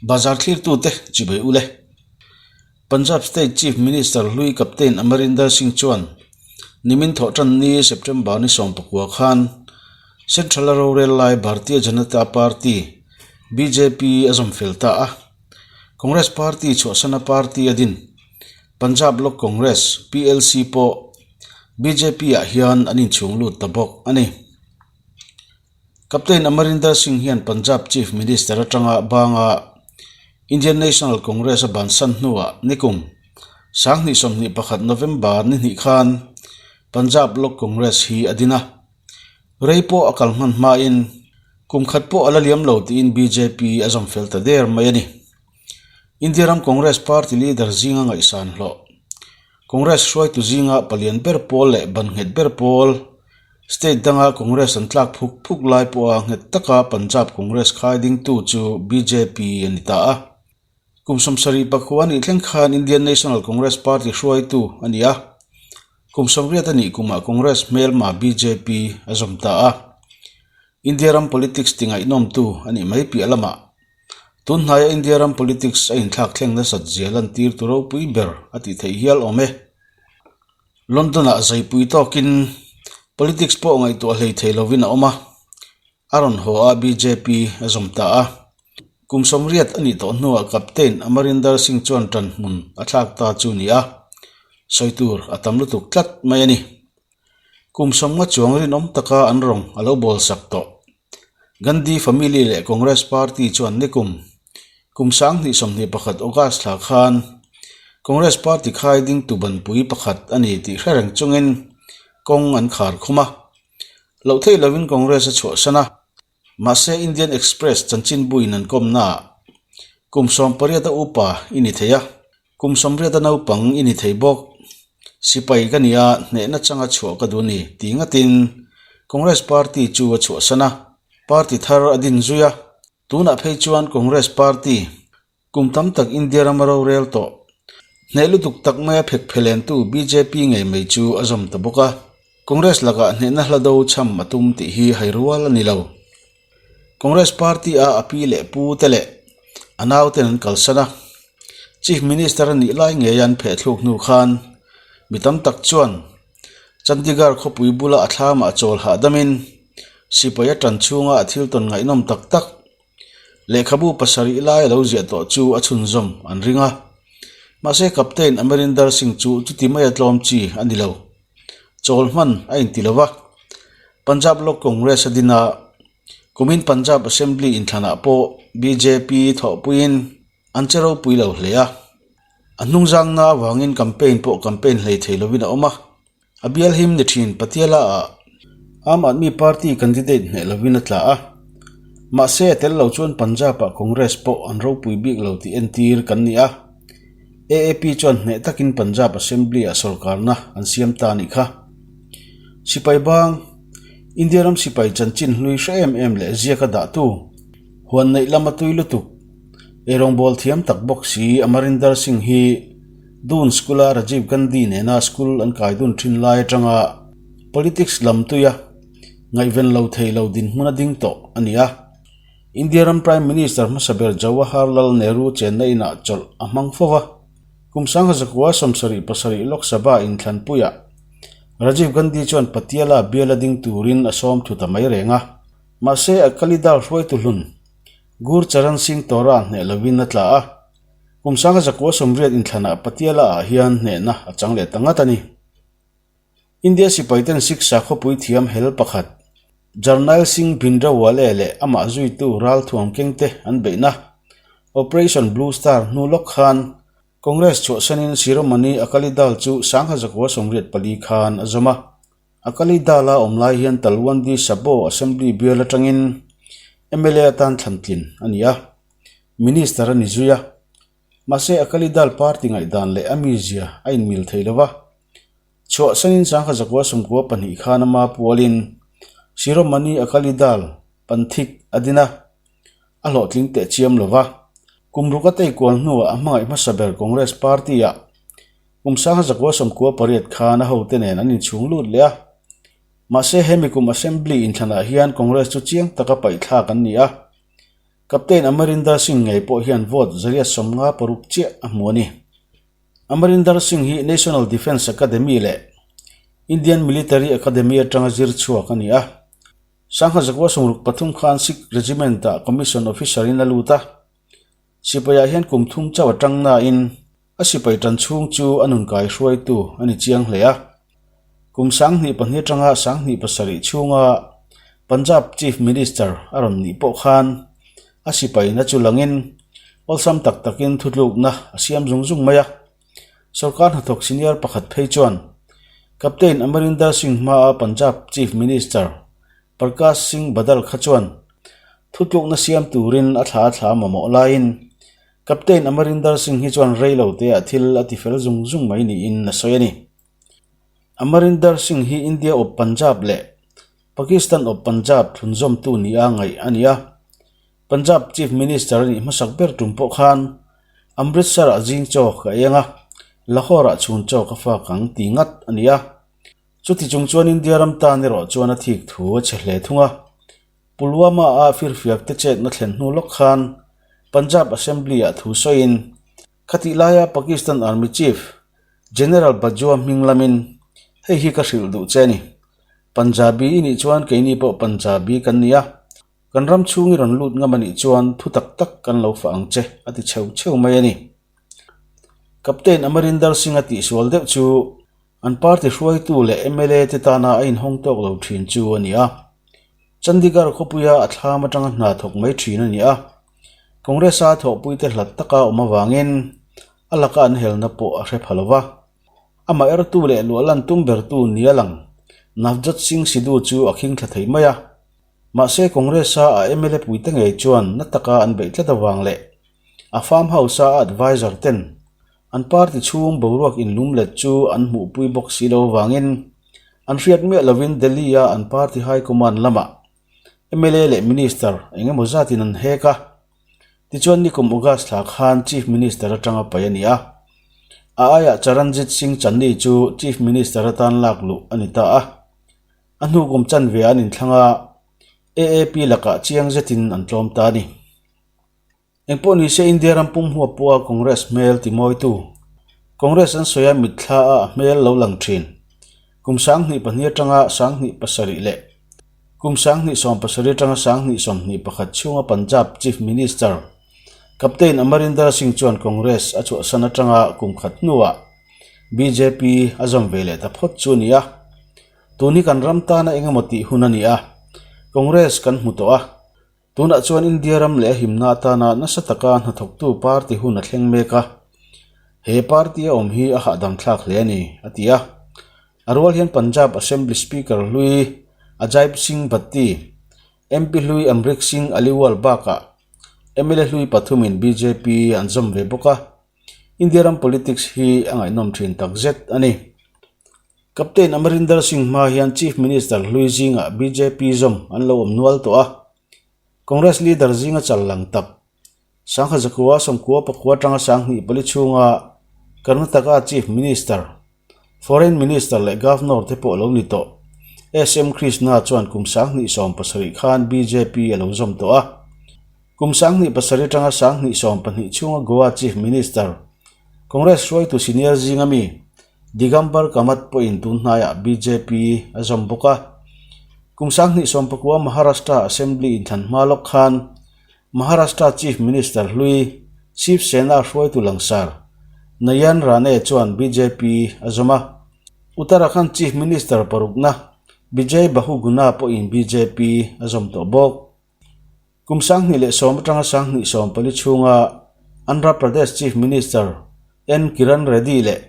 Bazar thlirtute chibai ule. Punjab State Chief Minister hlui Captain Amarinder Singh chuan nimin thawhtan ni September ni 19 khan Central a rorel lai Bharatiya Janata Party, bjp, a zawm fel ta a. Congress Party chhuahsana party a din Punjab Lok Congress, PLC, pawh bjp ah hian an inchhung lut ta bawk a ni. Captain Amarinder Singh hian Punjab Chief Minister atanga banga Indian National Congress a bansan hnuah nikum 2021 November ni hnih khan Punjab Lok Congress hi a din a. Rei pawh a kal hman hmain kum khat pawh a la liam lo tiin bjp a zawm fel ta der mai a ni. India ram Congress party leader zinga ngaihsan hlawh Congress hruaitu zinga palian ber pawl leh ban nghet ber pawl State danga Congress an tlak phuk phuk lai pawha nghet taka Punjab Congress khai dingtu chu bjp a ni ta a. Kum 74 a nih thleng khan Indian National Congress party hruaitu a ni a. Kum 80 a nih kumah Congress hmelma bjp a zawm ta a. India ram politics ti ngaihnawmtu a nih mai piah lamah tun hnaia India ram politics a inthlak thleng nasat zia lantir tu ropui ber a tih theih hial awm e. London-ah zaipui tawkin politics pawh ngaihtuah hlei thei lovin a awm a, a rawn haw a bjp a zawm ta a. Kum 80 a nih tawh hnuah Captain Amarinder Singh chuan tan hmun a thlak ta chu ni a, sawi tur a tam lutuk tlat mai a ni. Kum 50 chuang rinawm taka an rawng a lo bawl sak tawh. Gandhi family leh Congress party chuan nikum kum 2021 August thla khan Congress party khai ding tu banpui pakhat a ni tih hre reng chungin kawng an khar khum a. Loh theih lovin Congress a chhuahsan a. Mahse Indian Express chanchinbuin an kawmnaah kum 18 a upa i ni thei a, kum 80 a naupang i ni thei bawk. Sipai ka nia hnehna changa chhuah ka duh ni ti ngatin Congress party chu a chhuahsan a, party thar a din zui a. Tunah phei chuan Congress party kum tam tak India rama rorel tawh hneh lutuk tak maia phek phelentu bjp ngei mai chu a zawm ta bawk a. Congress lakah hnehna hla do cham a tum tih hi hairual a ni lo. Congress party a a pi leh pu te leh a nauten an kalsan a. Chief Minister a nih lai ngei an phehthluk hnu khan mi tam tak chuan Chandigarh khawpui bula a thlamah chawl hahdamin sipai a tan chhunga a thil tawn ngaihnawm tak tak lehkhabu pasarih lai a lo ziah tawh chu a chhunzawm an ring a. Mahse Captain Amarinder Singh chu chuti maia tlawm chi a ni lo. Chawl hman a inti lo va. Punjab Lok Congress a din a, kumin Punjab Assembly inthlanah pawh bjp thawhpuiin an che ropui lo hle a. A hnungzangna avangin campaign pawh campaign hlei thei lovin a awm a. A bial him ni thin Patiala-ah Aam Aadmi Party candidate hneh lovin a tla a. Mahse a tel lo chuan Punjab-ah Congress pawh an ropui bik lo tih entir kan ni a. AAP chuan hneh takin Punjab Assembly-ah sorkarna an siam ta a nih kha. Sipai bang, India ram sipai chanchin hlui hre em em leh ziaka dahtu, huan neih lama tui lutuk, eirawngbawl thiam tak bawk si Amarinder Singh hi Doon School-a Rajiv Gandhi nena school an kai dun thin lai atanga politics lam tuia ngaihven lo thei lo dinhmun a ding tawh a ni a. India ram Prime Minister hmasa ber Jawaharlal Nehru chenna inah chawlh a hmang fo va. Kum 1977 Lok Sabha inthlanpuiah Rajiv Gandhi chuan Patiala biala ding turin a sawm thu ta mai reng a. Mahse Akali Dal hruaitu hlun Gur Charan Singh Tora hneh lovin a tla a. Kum 1980 inthlanah Patiala ah hian hnehna a chang leh ta ngat a ni. India sipaiten Sikh sakhawpui thiam hel pakhat Jarnail Singh Bhindrawale leh amah zuitu ralthuam kengte an beihna Operation Blue Star hnu lawk khan Congress chhuahsanin Shiromani Akali Dal chu 1984 khan a zawm a. Akali Dal a awm lai hian Talwandi Sabo Assembly bial atangin mla atan thlantlin a ni a, Minister a ni zui a. Mahse Akali Dal party ngaihdan leh a mizia a inmil thei lo va. Chhuahsanin 1992 khan ama pualin Shiromani Akali Dal Panthik a din a, a hlawhtling teh chiam lo va. Kum ruk a tei kual hnuah a hmangaih hmasa ber Congress party-ah kum 1998 khan a hote nen an inchhung lut leh a. Mahse hemi kum Assembly inthlanah hian Congress chu chiang taka paihthlak an ni a. Captain Amarinder Singh ngei pawh hian vote 156 chiah a hmu a ni. Amarinder Singh hi National Defence Academy leh Indian Military Academy atanga zir chhuak a ni a. Sangha zakua 63 khan Sikh Regiment-ah Commission Officer-in a lut a. Sipaiah hian kum thum chauh a tang nain a sipai tan chhung chu a nun kai hruaitu a ni chiang hle a. Kum 2002 atanga 2007 chhunga Punjab Chief Minister a rawn nih pawh khan a sipaina chu langin awlsam tak takin thutlukna a siam zung zung mai a. Sorkar hnathawk senior pakhat phei chuan Captain Amarinder Singh hmaa Punjab Chief Minister Parkash Singh Badal kha chuan thutlukna siam turin a thla a thla mamawh laiin Captain Amarinder Singh hi chuan rei lo teah thil a ti fel zung zung mai niin a sawi a ni. Amarinder Singh hi India awp Punjab leh Pakistan awp Punjab thlunzawmtu nia ngaih a ni a. Punjab Chief Minister a nih hmasak ber tum pawh khan Amritsar-ah zing chaw ka eng a, Lahore-ah chhun chaw ka fak ang ti ngat a ni a. Chuti chung chuan India ram tan erawh chuan a thik thu a chhe hle thung a. Pulwama-a firfiak te chetna thlen hnu lawk khan Punjab Assembly-ah thu sawiin, Khatih laia Pakistan Army Chief General Bajwa hming lamin hei hi ka hrilh duh che a ni. Punjabi i nih chuan keini pawh Punjabi kan ni a, kan ram chhung i rawn lut ngam a nih chuan thu tak tak kan lo fah ang che a ti chheu chheu mai a ni. Captain Amarinder Singh-a tihsual deuh chu An party hruaitu leh mla te tana a inhawng tawk lo thin chu a ni a. Chandigarh khawpuia a thlam atanga hna thawk mai thin a ni a. Congress-a thawhpuite hlat taka awm avangin a laka an helna pawh a hre pha lo va. Amah ertu leh luahlan tum bertu nia lang Navjot Singh Sidhu chu a khing thla thei mai a. Mahse Congress-a a mla puite ngei chuan na taka an beih tlat avang leh a farm house-a a advisor ten An party chhung boruak inlumlet chu an hmuhpui bawk si lo avangin an hriat miah lovin Delhi-a an party high command lamah mla leh minister eng emaw zatin an hek a. Tichuan nikum August thla khan Chief Minister atanga paih a ni a. A aiah Charanjit Singh Channi chu Chief Minister atan lak luh a ni ta a. A hnu kum chanve an inthlang a, AAP lakah chiang zetin an tlawm ta a ni. Engpawh ni se India ram pum huap pawha Congress hmel ti mawitu, Congress an sawi a mitthla a a hmel lo lang thin. Kum 2002 atanga 2007 leh kum 2017 atanga 2021 chhunga Punjab Chief Minister Captain Amarinder Singh chuan Congress a chhuahsan atanga kum khat hnuah bjp a zawm ve leh ta phawt chu a ni a. Tun hi kan ram tana engemaw tih hun a ni a, Congress kan hmu tawh a. Tunah chuan India ram leh a himna atana nasa taka hnathawktu party hun a thleng mek a, he party a awm hi a hahdam thlak hle a ni, a ti a. A rual hian Punjab Assembly Speaker hlui Ajaib Singh Bhatti, MP hlui Amrik Singh Aliwal bakah mla hlui pathumin bjp an zawm ve bawk a, India ram politics hi a ngaihnawm thin takzet a ni. Captain Amarinder Singh hma hian Chief Minister hlui zingah bjp zawm an lo awm nual tawh a. Congress leader zinga chal lang tak, Sangha Zakua Sawmkua pakua atanga 2004 chhunga Karnataka Chief Minister, Foreign Minister leh Governor te pawh lo ni tawh. SM Krishna chuan kum 2017 khan bjp a lo zawm tawh a. Kum 2007 atanga 2012 chhunga Goa Chief Minister, Congress hruaitu senior zinga mi, Digambar Kamat pawhin tun hnaiah bjp a zawm bawk a. Kum 2019 Maharashtra Assembly inthlan hma lawk khan Maharashtra Chief Minister hlui Shiv Sena hruaitu langsar Nayan Rane chuan bjp a zawm a. Uttarakhand Chief Minister parukna Vijay Bahuguna pawhin bjp a zawm tawh bawk. Kum 2010 atanga 2014 chhunga Andhra Pradesh Chief Minister N Kiran Reddy leh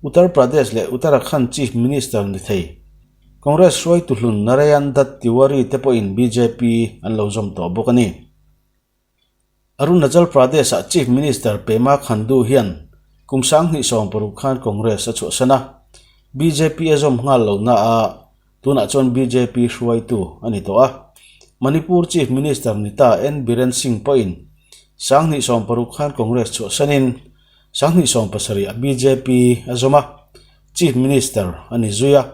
Uttar Pradesh leh Uttarakhand Chief Minister ni thei Congress hruaitu hlun Narayan Dutt Tiwari te pawhin bjp an lo zawm tawh bawk a ni. Arunachal Pradesh-ah Chief Minister Pema Khandu hian kum 2016 khan Congress a chhuahsan a, bjp a zawm nghal lo na a, tunah chuan bjp hruaitu a ni tawh a. Manipur Chief Minister ni ta N Biren Singh pawhin 2016 khan Congress chhuahsanin 2017 ah bjp a zawm a, Chief Minister a ni zui a.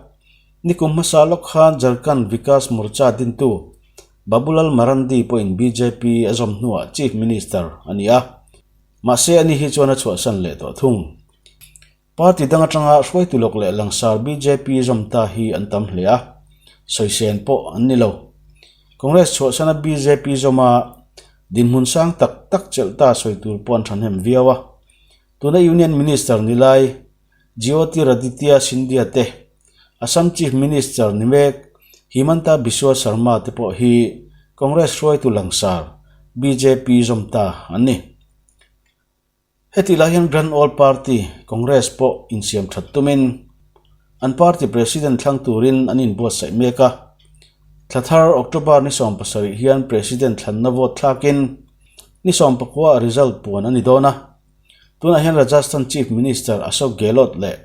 Nikum hmasa lawk khan Jharkhand Vikas Morcha dintu. Babulal Marandi pawhin bjp a zawm hnuah Chief Minister a ni a, mahse ani hi chuan a chhuahsan leh tawh thung. Party dang atanga hruaitu lawk leh langsar bjp zawm ta hi an tam hle a, sawisên pawh an ni lo. Congress chhuahsana bjp zawma dinhmun sang tak tak chelh ta sawi tur pawh an thahnem viau a. Tuna Union Minister ni lai Jyotiraditya Scindia te, Assam Chief Minister ni mek Himanta Biswa Sarma te pawh hi Congress hruaitu langsar bjp zawm ta an ni. Hetih lai hian Grand Old Party, Congress pawh insiam that tumin an party president thlang turin an inbuatsaih mek a. Thla thar October ni 70 hian president thlanna vote thlakin ni 19 a result puan a ni dawn a. Tunah hian Rajasthan Chief Minister Ashok Gehlot leh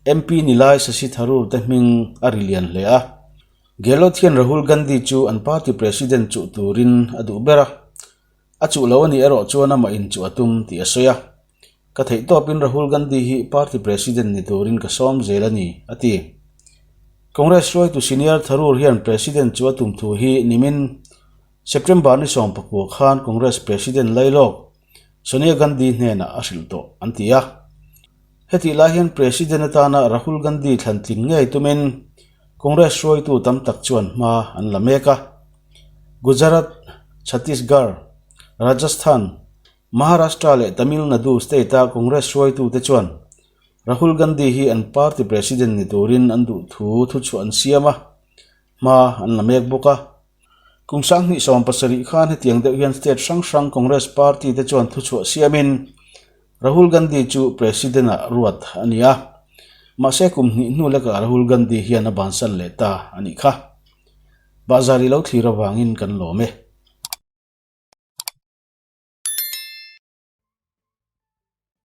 MP ni lai Shashi Tharoor te hming a ri lian hle a. Gehlot hian Rahul Gandhi chu an party president chuh turin a duh ber a. A chuh lo a nih erawh chuan amah in chuh a tum tih a sawi a. Ka theih tawpin Rahul Gandhi hi party president ni turin ka sawm zel a ni, a ti. Congress hruaitu Senior Tharoor hian president chu a tum thu hi nimin September ni 19 khan Congress president lailawk Sonia Gandhi hnenah a hrilh tawh an ti a. Hetih lai hian president atana Rahul Gandhi thlan tling ngei tumin Congress hruaitu tam tak chuan hma an la mek a. Gujarat, Chhattisgarh, Rajasthan, Maharashtra leh Tamil Nadu state-a Congress hruaitute chuan Rahul Gandhi hi an party president ni turin an duh thu thuchhuah an siam a, hma an la mek bawk a. Kum 2017 khan hetiang deuh hian state hrang hrang Congress party te chuan thuchhuah siamin Rahul Gandhi chu president-ah ruat a ni a, mahse kum hnih hnu lekah Rahul Gandhi hian a bansan leh ta a nih kha. Bahzar i lo thlir avangin kan lawm e.